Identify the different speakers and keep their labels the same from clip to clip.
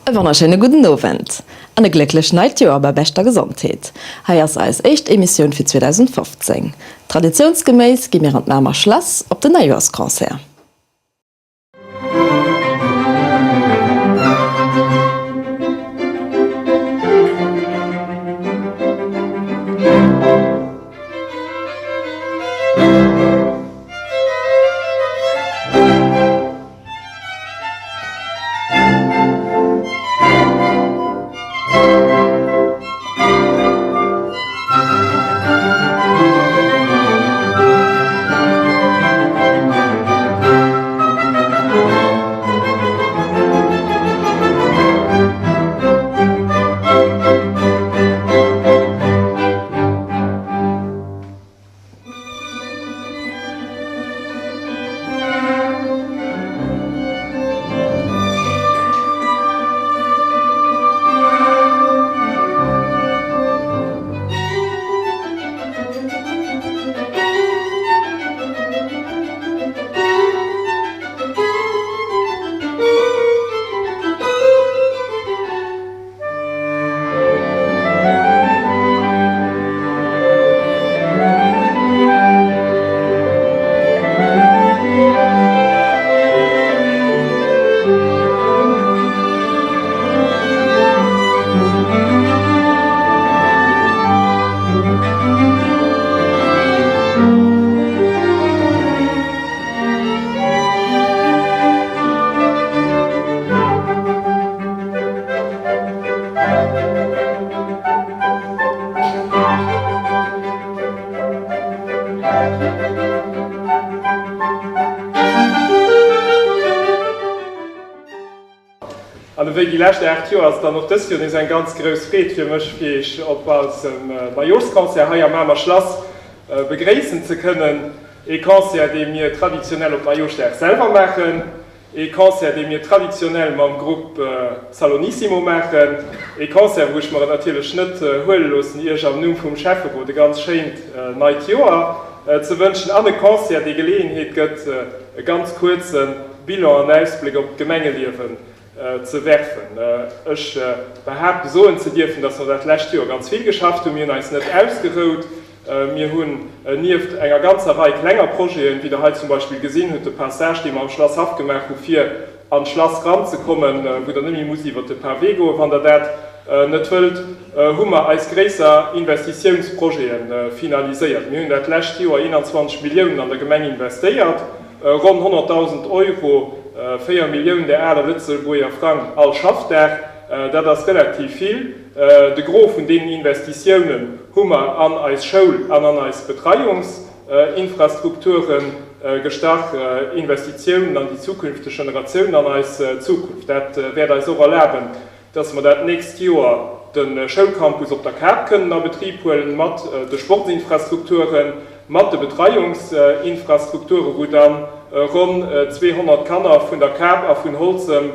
Speaker 1: E wonnerschéine gudden Owend an e glécklech neit Joer bei beschter Gesondheet. Hei ass eis éischt Emissioun fir 2015. Traditiounsgeméiss gi mir an d'Mamer Schlass op den Neijoersconcert.
Speaker 2: An ewéi déi lescht 8 Joer ass et dann och dëst Joer nees eng ganz grouss Freed fir mech, fir Iech op eisem Neijooschconcert hei am Mamer Schlass begréissen ze kënnen. Ee Concert, dee mir traditionell op Neijoschdag selwer maachen. Ee Concert, dee mir traditionell mam Grupp Salonissimo maachen. Ee Concert, wou ech mer et natierlech net huele loossen, Iech am Numm vum Schäfferot e ganz schéint neit Joer ze wënschen. An e Concert, dee Geleeënheet gëtt, e ganz kuerze Bilan an Ausbléck op d'Gemengeliewen ze werfen. Ech behaapte soen ze dierfen, dass mer dat lescht Joer ganz vill geschafft hunn. Mir hunn eis net ausgerout. Mir hunn nieft enger ganzer Rei klenger Projeten, wéi Der hei zum Beispill gesinn hutt, de Passage, dee mer am Schlasshaff gemaach hu fir an d'Schlass eranzekommen, wou Der net méi musst iwwert de Pavé goen, wann Der dat net wëllt, hu mer eis gréisser Investitiounsprojete finaliséiert. Mir hunn dat lescht Joer 21 Milliounen an der Gemeng investéiert, ronn 100.000 Euro, 4 Milliounen der aler Lëtzebuerger Frang all Schaffdag. Dat ass relativ vill. De Gros vun deenen Investitiounen hu mer an eis Schoul an an eis Betreiungsinfrastrukture gestach. Investitiounen an déi zukünfteg Generatiounen, an eis Zukunft. Dat wäert eis och erlaben, dass mer dat nächst Joer de Schoulcampus op der Kap kënnen a Betrib huelen, mat de Sportsinfrastrukturen, mat de Betreiungsinfrastrukturen, wou dann ronn 200 Kanner vun der Kap a vun Holzem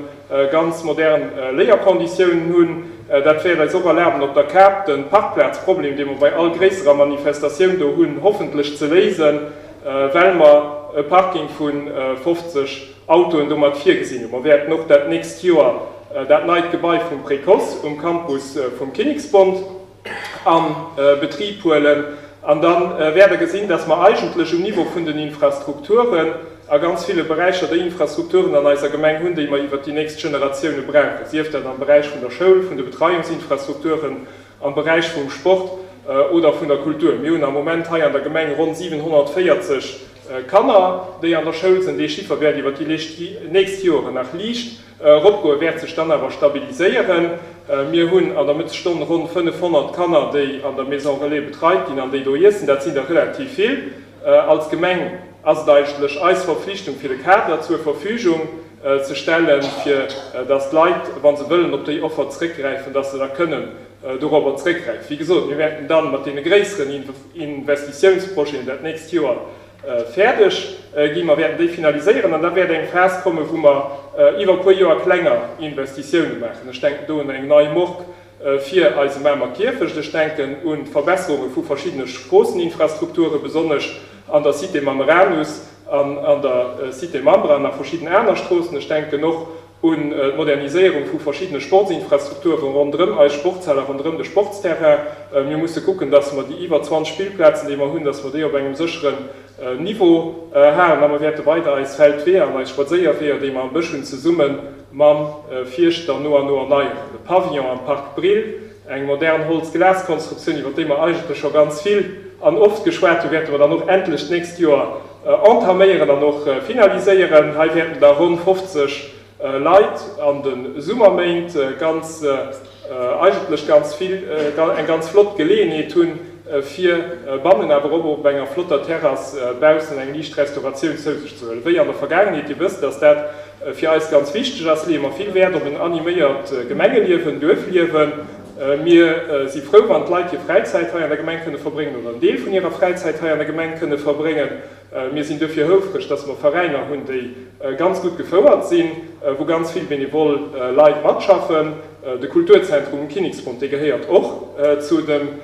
Speaker 2: ganz modern Léierkonditiounen hunn. Dat wäert eis och erlaben, op der Kap de Parkplazproblem, dee mer bei all gréisserer Manifestatioun do hunn, hoffentlech ze léisen, well mer e Parking vu 50 Autoen domat virgesinn hunn. Mer wäerten och dat nächst Joer dat neit Gebai vum Précoce um Campus vum Kinneksbond a Betrib huelen. An da wäert Der gesinn, dass mer eigentlech um Niveau vun den Infrastrukturen a ganz ville Beräicher déi Infrastrukturen an eiser Gemeng hunn, déi mer iwwert déi nächst Generatioune brauchen, sief dat am Beräich vun der Schoul, vun de Betreiungsinfrastrukturen, am Beräich vum Sport oder vun der Kultur. Mir hunn am Moment hei an der Gemeng ronn 740 Kanner, déi an der Schoul sinn. Dee Chiffer wäert iwwert déi nächst Joren nach liicht eropgoen, wäert sech dann awer stabiliséieren. Mir hunn an der Mëttesstonn ronn 500 Kanner, déi an der Maison Relais betreit ginn an déi do iessen. Dat sinn der relativ vill. Als Gemeng ass et eigentlech eis Verpflichtung, fir de Kader zur Verfügung ze stellen, fir dass d'Leit, wa se wëllen op déi Offer zréckgräifen, dass se da kënnen dorobber zréckgräifen. Wéi gesot, mir wäerten da mat deene gréisseren Investitiounsprojeten dat nächst Joer fäerdeg ginn. Mer wäerten déi finaliséieren an da wäert eng Phas kommen, wou mer iwwer e puer Joer klenger Investitioune maachen. Ech denken do un eng nei Morgue fir eise Mamer Kierfecht, ech denken un d'Verbesserunge vu verschiddene Stroosseninfrastrukturen, besonnesch an der Cité Mameranus an an der Cité Mambra an a verschidden aner Stroossen. Ech denken och. un d'Moderniséierung vu verschiddene Sportsinfrastrukture ronderëm eis Sportshal a ronderëm de Sportsterrain. Mir musse kucken, dass mer déi iwwer 20 Spillplazen, déi mer hunn, dass mer déi op engem sécheren Niveau halen. A mer wäerte weider eis Feldweeër an eis Spadséierweeër, déi mer am Bësch hunn, zesumme mam Fierschter no an no erneieren. De Pavillon am Parc Brill, eng modern Holz-Glas-Konstruktioun, iwwer déi mer eigentlech scho ganz vill an oft geschwat hunn, wäerte mer dann och endlech d'nächst Joer entaméieren an och finaliséieren. Hei wäerten da ronn 50 Leit an de Summerméint ganz, eigentlech ganz vill, eng ganz flott Geleeënheet hunn, fir bannen, awer och op enger flotter Terrass baussen eng liicht Restauratioun zou sech ze huelen. Wéi an der Vergaangenheet, Dir wësst, dass dat fir eis ganz wichteg ass, leeë mer vill Wäert op en animéiert Gemengeliewen, Duerfliewen. Mir si frou, wann d'Leit hir Fräizäit hei an der Gemeng kënne verbréngen oder en Deel vun hirer Fräizäit hei an der Gemeng kënne verbréngen. Mir sinn duerfir houfreg, dass mer Veräiner hunn, déi ganz gutt gefouert sinn, wou ganz vill benevol Leit matschaffen. De Kulturzentrum um Kinneksbond, dee gehéiert och zu dem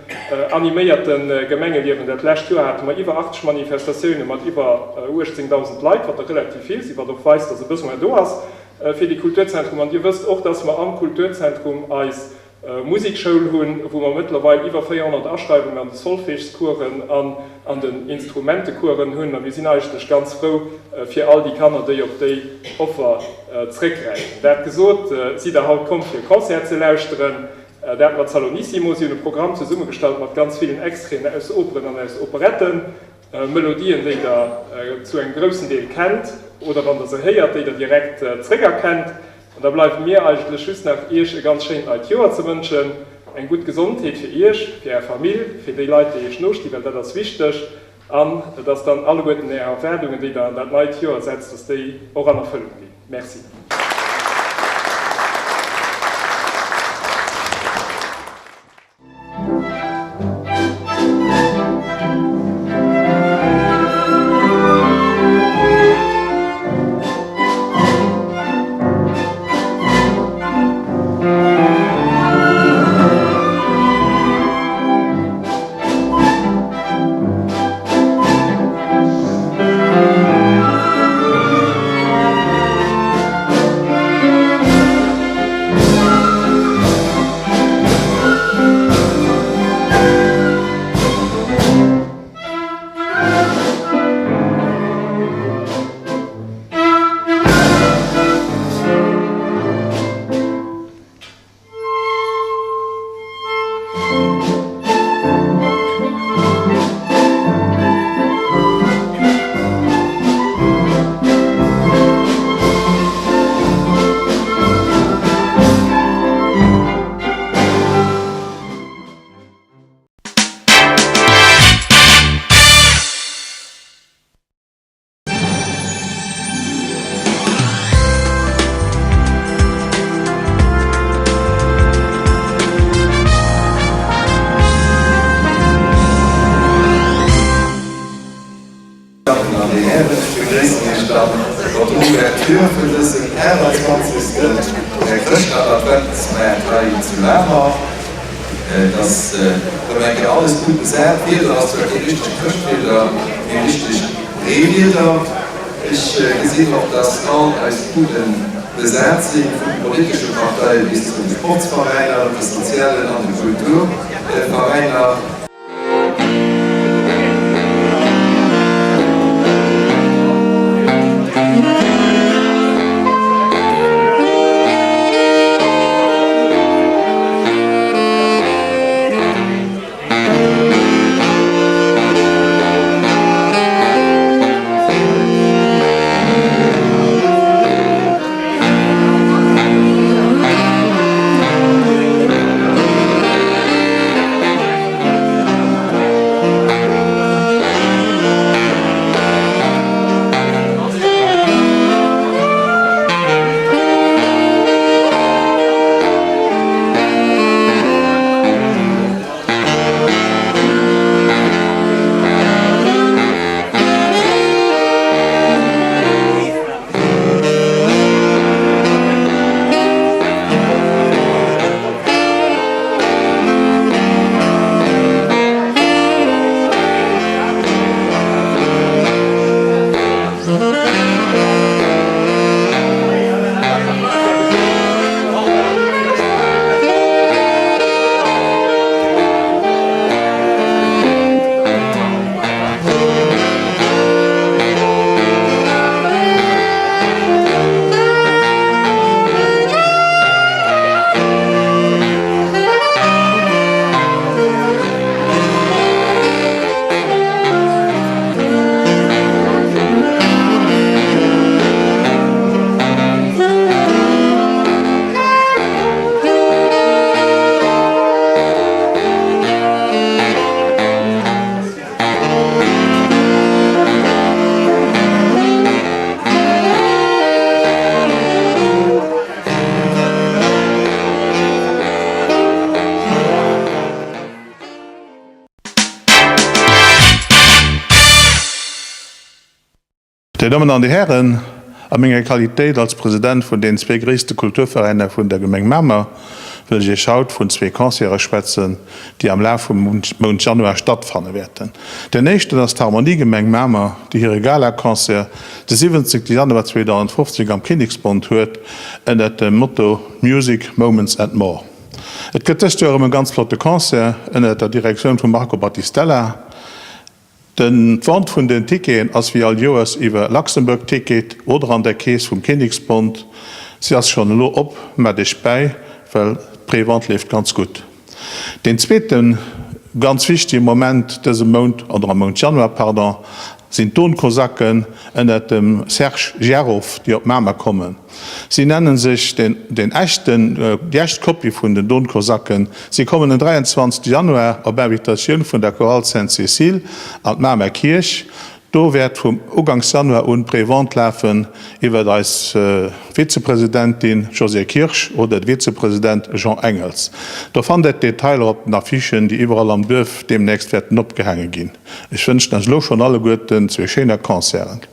Speaker 2: animéierte Gemengeliewen. Dat lescht Joer hate mer iwwer 80 Manifestatioune mat iwwer 18.000 Leit, wat der relativ vill sinn, wat och weist, dass e Besoin do ass fir dee Kulturzentrum. An Dir wësst och, dass mer am Kulturzentrum eis Musekschoul hunn, wou mer mëttlerweil iwwer 400 Aschreiwungen an de Solfègescoursen an an den Instrumentecoursen hunn. A mir sinn eigentlech ganz frou fir all déi Kanner, déi op déi Offer zréckgräifen. Dat gesot, sidd Der haut komm fir e Concert ze lauschteren, dat mat Salonissimo. Si hunn e Programm zesummegestallt mat ganz villen Extraiten aus Operen an aus Operetten, Melodien, déi Der zu engem groussen Deel kennt oder, wann Der se héiert, déi Der direkt zréckerkennt. An da bleift mir eigentlech just nach Iech e ganz schéint neit Joer ze wënschen, eng gutt Gesondheet fir Iech, fir Är Famill, fir déi Leit déi Iech nostinn, well dat ass wichteg, an dass dann alleguerten Är Erwaardungen déi Der an dat neit Joer setzt, dass déi och an Erfëllung ginn. Merci.
Speaker 3: Dammen an Dir Hären, ech begréissen Iech dann mat Ouverture vun dësem 28. Chrëschtdag-Adventsmaart hei zu Mamer. Et ass erëm eng Kéier alles gutt besat. D'Wieder ass zwar kee richtegt Chrëschtwieder, mee richteg Reewieder. Ech gesinn och, dass all eis Buden besat sinn, vun de politesche Parteie bis zu de Sportsveräiner, de sozialen an de Kulturveräiner.
Speaker 4: Dir Dammen an Dir Hären, a menger Qualitéit als President vun deenen zwee gréisste Kulturveräiner vun der Gemeng Mamer wëll ech Iech haut vun zwee Concerte schwätzen, déi am Laf vum Mount Januar stattfanne wäerten. Den éischten ass d'Harmonie Gemeng Mamer, déi hire Galaconcert de 17 Januar 2015 am Kinneksbond huet ënnert dem Motto Music, Moments and More. Et gëtt dëst Joer erëm e ganz flotte Concert ënnert der Direktioun vum Marco Battistella. Den d'Vente vun den Ticketen ass wéi all Joers iwwer Luxembourg Ticket oder an der Kees vum Kinneksbond. Si ass schonn elo op, mellt iech bäi, well d'Pré-Vente leeft ganz gutt. Deen zweeten ganz wichtege Moment dëse Mount, oder am Mount Januar, pardon, sinn d'Donkosaken ënnert dem Serge Zharoff, déi op Mamer kommen. Si nennen sech den den echten, déi echt Kopie vun den Donkosaken. Si kommen den 23 Januar op Invitatioun vun der Chorale Sainte-Cécile an d'Mamer Kierch. Do wäert vum Uganks Januar un d'Prévente lafen iwwert eis Vizepresidentin Josée Kirsch oder de Vizepresident Jean Engels. Do fannt der d'Detailer op den Affichen, déi iwwerall am Duerf deemnächst wäerten opgehaange ginn. Ech wënschen eis elo schonn alleguerten zwee schéiner Concerten.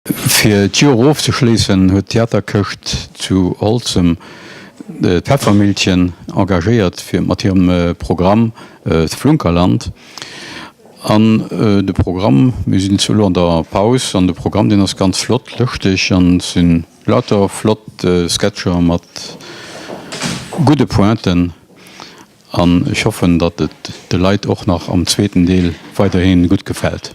Speaker 5: Fir d'Joer ofzeschléissen huet d'Theaterkëscht zu Holzem d'Peffermillchen engagéiert fir mat hirem Programm D'Flunkerland. An de Programm, mir sinn zwar elo an der Paus, an de Programm deen ass ganz flott, lëschteg an et sinn lauter flott Sketcher mat gudde Pointen. An ech hoffen, datt et de Leit och nach am zweeten Deel weiderhi gutt gefält.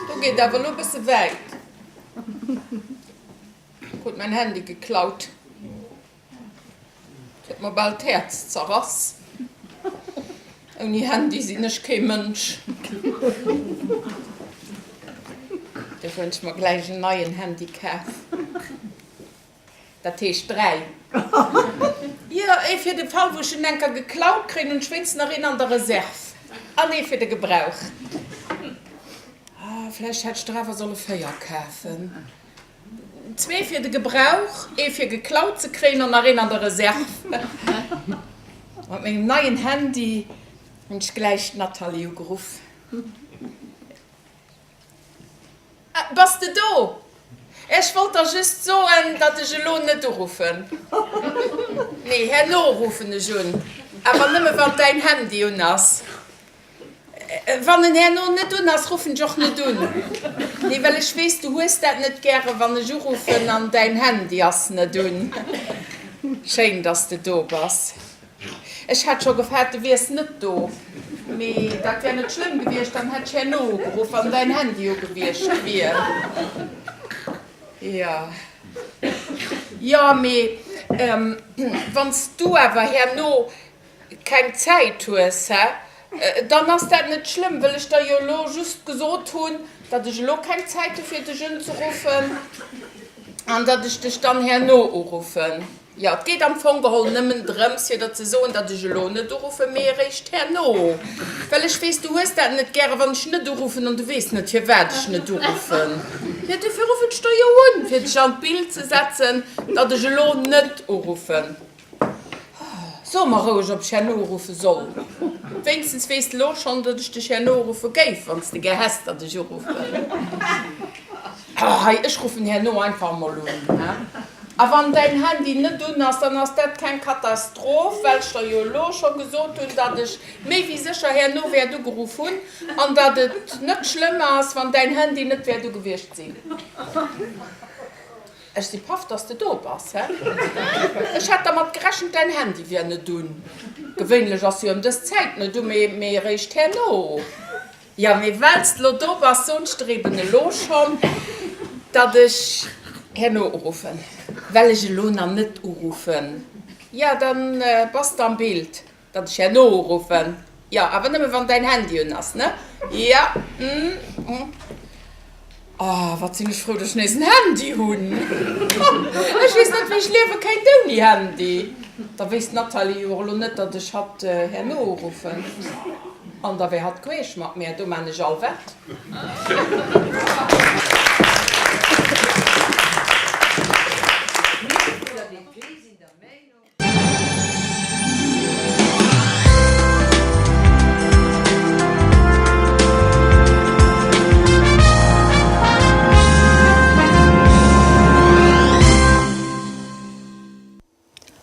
Speaker 6: Do geet awer elo bësse wäit. Krut mäin Handy geklaut. Et huet mer bal d'Häerz zerrass. Ouni Handy sinn ech kee Mënsch. Dofir hunn ech mer gläich en neien Handy kaf. Dat heescht 3. Jo, ee fir de Fall, wou ech en enker geklaut kréien, hunn ech wéinstens nach een an der Reserve. An ee fir de Gebrauch. Ah, vläicht hätt ech der awer solle 4 kafen. Zwee fir de Gebrauch, ee fir geklaut ze kréien an nach een an der Reserve. Mat mengem neien Handy hunn ech gläich d'Nathalie ugeruff. Bass de do? Ech wollt der just soen, datt ech elo net uruffen. Nee, herno ruffen ech un, awer nëmme wann däin Handy un ass. Wann en herno net un ass, ruffen ech och net un. Nee, well ech weess, du hues dat net gäre wann ech uruffen an däin Handy ass net un. Schéin, datt s de do bass. Ech hat scho gefaart, du wiers net do. Mee dat wär net schlëmm gewiescht, dann hätt ech herno ugeruff, wann däin Handy u gewiescht wier. Jo, jo, mee wann s du awer herno keng Zäit hues, hä, dann ass dat net schlëmm, wëll ech der jo elo just gesot hunn, datt ech elo keng Zäit hu fir dech unzeruffen an datt ech dech dann herno uruffen. Jo, et geet am Fong geholl nëmmen drëms, fir der ze soen, datt ech elo net uruffen, mee eréischt herno. Well ech weess, du hues dat net gären, wann ech net uruffen, an du weess net, firwat ech net uruffen. Jo, dofir ruffen ech der jo un, fir dech an d'Bild ze setzen, datt ech elo net uruffen. So mer roueg, ob ech herno uruffe soll. Wéinstens weess de elo schonn, datt ech dech herno uruffe géif, wann s de gär häss, datt ech uruffen. Hei, ech ruffen herno einfach emol un, he? A wann däin Handy net un ass, dann ass dat keng Katastroph, well ech der jo elo scho gesot hunn, datt ech méi wéi sécher herno wäert ugeruff hunn an datt et net schlëmm ass, wann däin Handy net wäert ugewiescht sinn. Ech si paff, dass de do bass, hä? Ech hat dermat gerechent, däin Handy wier net un. Gewéinlech ass jo ëm dës Zäit net u, mee eréischt herno. Jo, mee well s de lo do bass, soen ech der eben elo schonn, datt ech herno uruffen. Well ech elo nach net uruffen. Jo, da bass de am Bild. Datt ech herno uruffen? Jo, awer nëmme wann däin Handy un ass, ne? Jo, mm. Oh, wat sinn ech frou, datt ech nees en Handy hunn! Ech weess net, wéi ech liewe kéint ouni Handy. Da wéisst d'Nathalie jo och elo net, datt ech hatt herno uruffen. An da wär hatt queesch mat mär. Do maan ech all wett.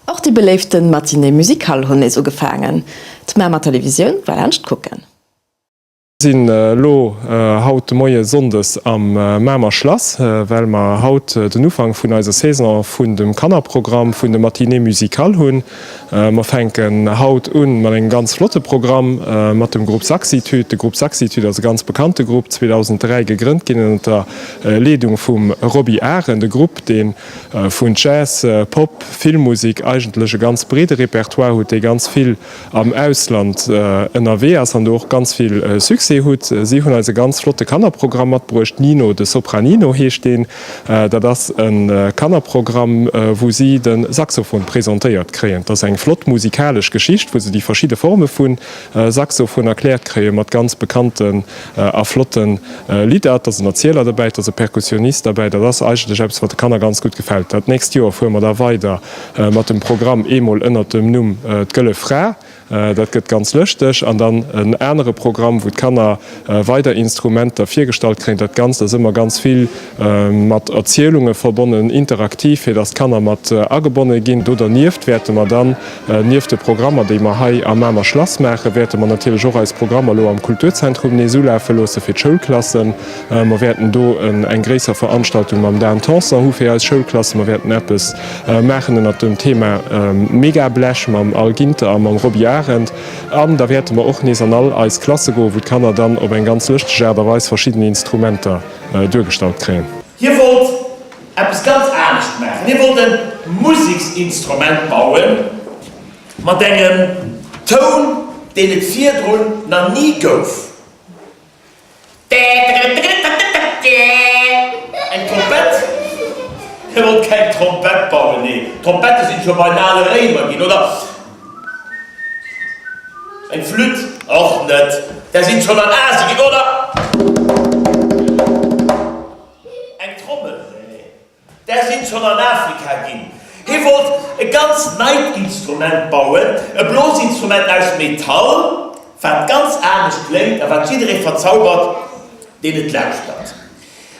Speaker 1: Och déi beléiften Matinée musicale hunn nees ugefaangen. D'Mamer Televisioun war laanscht kucken.
Speaker 2: Sinn elo haut de Moie Sonndes am Mamer Schlass, well mer haut den Ufank vun eiser Saison vun dem Kannerprogramm vun de Matinées musicales hunn. Mer fänken haut un mat engem ganz flotte Programm mat dem Grupp Saxitude. De Grupp Saxitude ass e ganz bekannte Grupp, 2003 gegrënnt ginn ënnert der Leedung vum Roby Arendt. E Grupp, dee vun Jazz, Pop, Filmmusik eigentlech e ganz breede Repertoire huet, dee ganz vill am Ausland ënnerwee ass an do och ganz vill Succès hutt. Si hunn eis e ganz flotte Kannerprogramm matbruecht, Nino de Sopranino heescht deen. Dat ass e Kannerprogramm, wou si de Saxophon presentéiert kréien. Et ass eng flott musikalesch Geschicht, wou se déi verschidde Forme vu Saxophon erkläert kréie mat ganz bekannten a flotte Lidder. Et ass en Erzieler dobäi, et ass e Perkussionist derbäi. Dat ass eigentlech eppes, wat de Kanner ganz gutt gefält. Dat nächst Joer fuere mer da weider Mat dem Programm eemol ënnert dem Numm D'Gëlle Fra, dat gëtt ganz lëschteg, an dann en anere Programm, wou d'Kanner weider Instrumenter virgestallt kréien. Dat Ganzt ass ëmmer ganz vill mat Erzielunge verbonnen, interaktiv, fir dass d'Kanner mat agebonne ginn. Do dernieft wäerte mer dann, nieft de Programmer, déi mer hei am Mamer Schlass maachen, wäerte mer natierlech och eis Programmer elo am Kulturzentrum nees ulafe loosse fir d'Schoulklassen. Mer wäerten do eng gréisser Veranstaltung mam Dan Tanson hu fir eis Schoulklassen. Mer wäerten eppes maachen ënnert dem Thema Megablech mam Al Ginter a mam Roby Arendt. An da wäerte mer och nees an all eis Klasse goen, wou d'Kanner dann op eng ganz lëschteg Aart a Weis verschidden Instrumenter duergestallt kréien.
Speaker 7: Hie wollt eppes ganz anescht maachen, hie wollt e Museksinstrument bauen, mat engem Toun, deen et virdrun nach ni gouf. Eng Trompett? Hie wollt keng Trompett bauen, nee, Trompette sinn scho bei den ale Réimer ginn, oder? Eng Flütt? Och net, där sinn schonn an Asien ginn, oder? Eng Trommel? Nee. Där sinn schonn an Afrika ginn. Hie wollt e ganz neit Instrument bauen, e Blosinstrument aus Metall, wat ganz anescht kléngt a wat jidderee verzaubert, deen et lauschtert.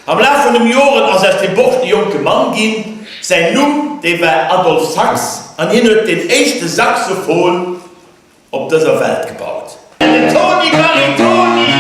Speaker 7: Am Laf vun dem Joren ass aus deem Borscht e jonke Mann ginn. Säin Numm, dee war Adolphe Sax an hien huet deen éischte Saxophon Op dëser Welt gebaut. Den Toni Baritoni!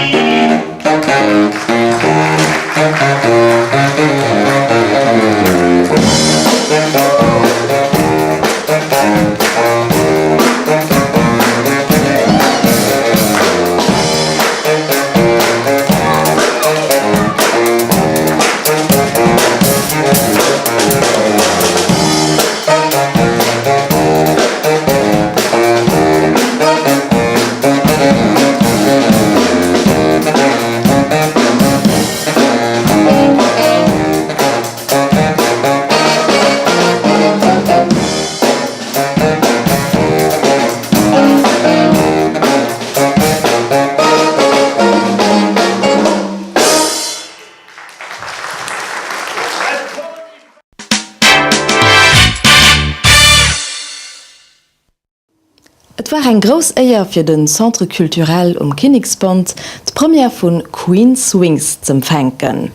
Speaker 1: Et war eng grouss Éier fir de Centre Culturel um Kinneksbond, d'Première vu Queen Swings z'empfänken.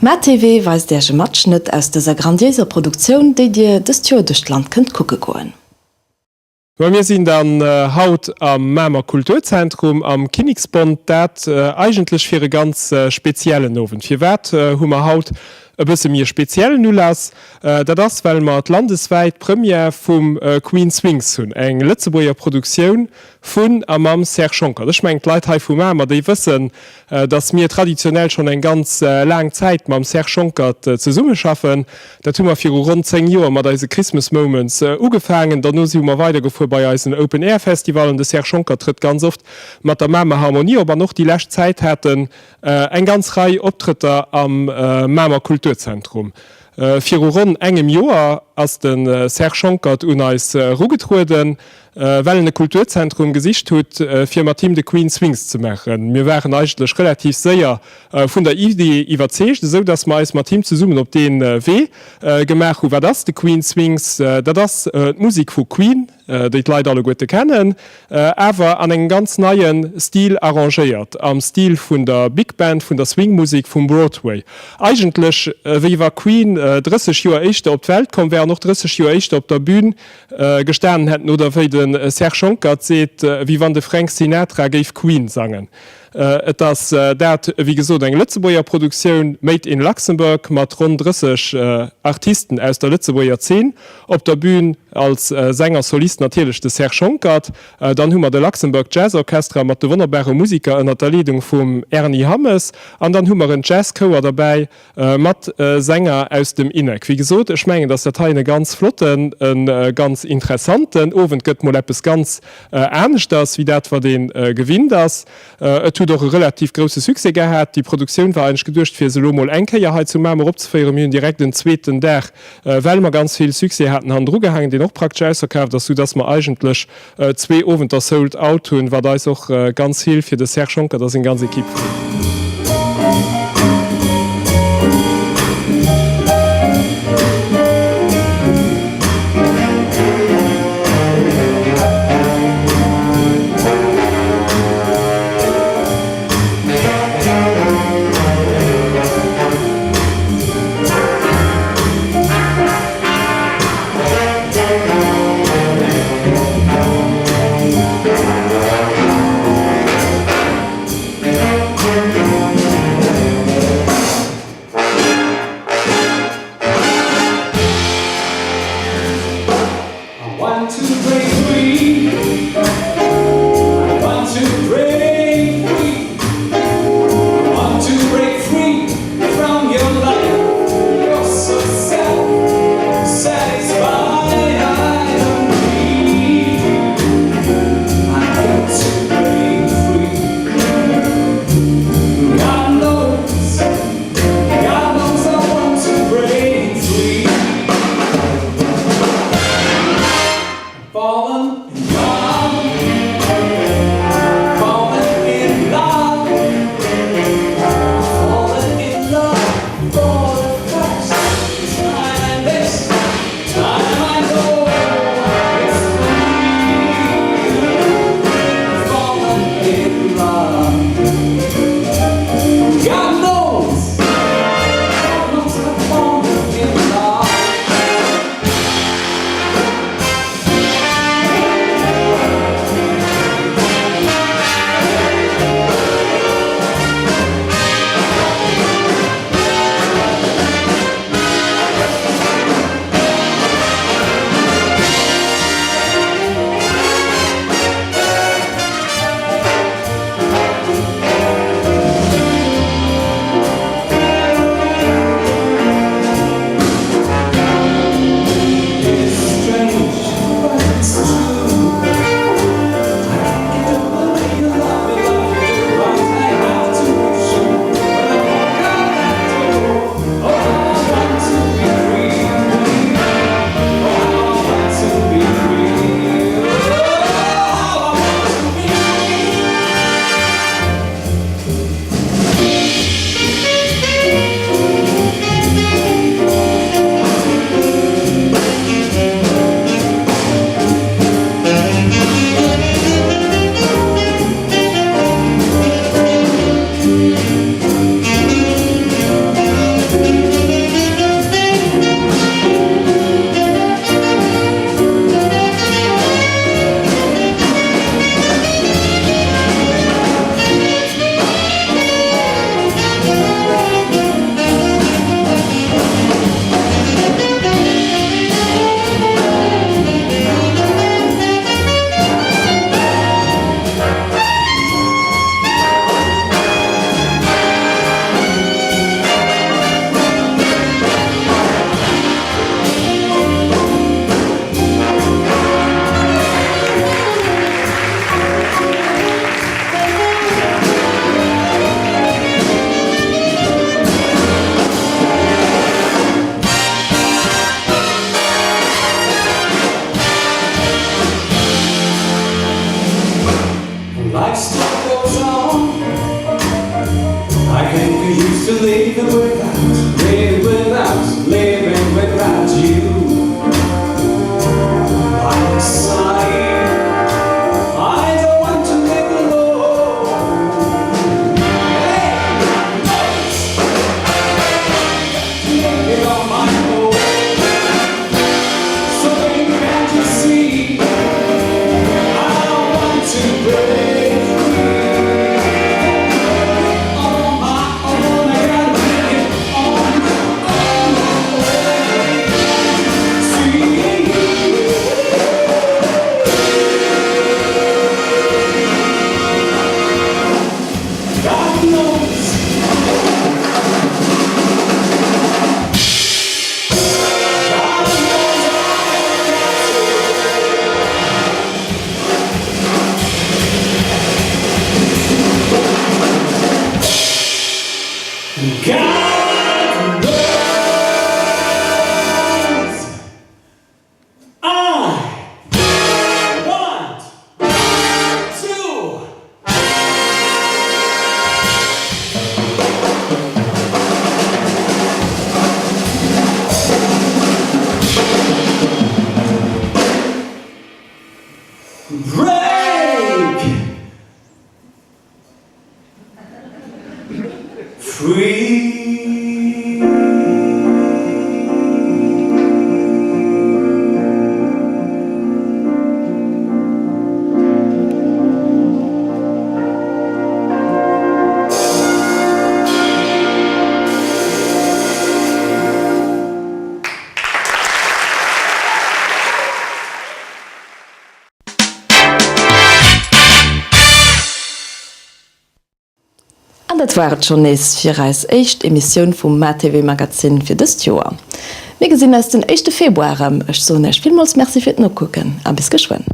Speaker 1: MaTV weist Iech e Matschnëtt aus dëser grandiéiser Produktioun, déi Dir dëst Joer duerch d'Land kënnt kucke goen.
Speaker 2: Ma mir sinn dann haut am Mamer Kulturzentrum am Kinniksbond, dat eigentlech fir e ganz speziellen Owend. Firwat hu mer haut e bësse méi e speziellen Ulass? Dat ass, well mer d'landeswäit Première vum Queen Swings hunn, eng Lëtzebuerger Produktioun vun a mam Serge Schonckert. Ech mengen, d'Leit hei vu Mamer, déi wëssen, dass mir traditionell schonn eng ganz laang Zäit mam Serge Schonckert zesummeschaffen. Dat hu mer viru ronn 10 Joer mat eise Christmas Moments ugefaangen. Derno si hu mer weidergefuer bei eisen Open Air Festivalen. De Serge Schonckert trëtt ganz oft mat der Mamer Harmonie op an och déi lescht Zäit hat en eng ganz Rei Optrëtter am Mamer Kulturzentrum. Viru ronn engem Joer ass de Serge Schonckert un eis erugetrueden, well en e Kulturzentrum gesicht hutt, fir mat him de Queen Swings ze maachen. Mir waren eigentlech relativ séier vun der Idee iwwerzeegt, esou dass mer eis mat him zesummen op dee Wee gemaach hunn. Wat ass de Queen Swings? Dat ass d'Musek vu Queen, déi d'Leit alleguerte kennen, awer an engem ganz neie Stil arrangéiert, am Stil vun der Big Band, vun der Swing-Musek vum Broadway. Eigentlech wéi wa Queen 30 Joer éischter op d'Welt komm wär an och 30 Joer éischter op der Bühn gestanen hätten, oder wéi de Serge Schonckert seet, wéi wann de Frank Sinatra géif Queen sangen. Et ass dat, wéi gesot, eng Lëtzebuerger Produktioun, Made in Luxembourg, mat ronn 30 Artisten aus der Lëtzebuerger Zeen op der Bühn, als Sänger, Solist natierlech de Serge Schonckert. Dann hu mer de Luxembourg Jazz Orchestra mat de wonnerbare Musiker ënner der Leedung vum Ernie Hammes an dann hu mer en Jazzchouer derbäi, Mat Sänger aus dem INEC. Wéi gesot, ech mengen, dass dat heien e ganz flotten, e ganz interessanten Owend gëtt, mol eppes ganz aneschters wéi dat, wat ee gewinnt ass. Et huet och e relativ grousse Succès gehat. Déi Produktioun war eigentlech geduecht, fir se elo mol eng Kéier hei zu Mamer opzeféieren. Mir hunn direkt en zweeten Dag, well mer ganz vill Succès haten, hannendru gehaangen, deen och praktesch ausverkaaft ass, soudass mer eigentlech Zwee Owenter sold out hunn, wat eis och ganz vill fir de Serge Schonckert a seng ganz Equipe freet.
Speaker 7: Free.
Speaker 1: An dat war et schonn nees fir eis éischt Emissioun vum MaTV Magazin fir dëst Joer. Mir gesinn eis den éischte Februar erëm. Ech soen Iech villmools Merci fir d'Nokucken a bis geschwënn.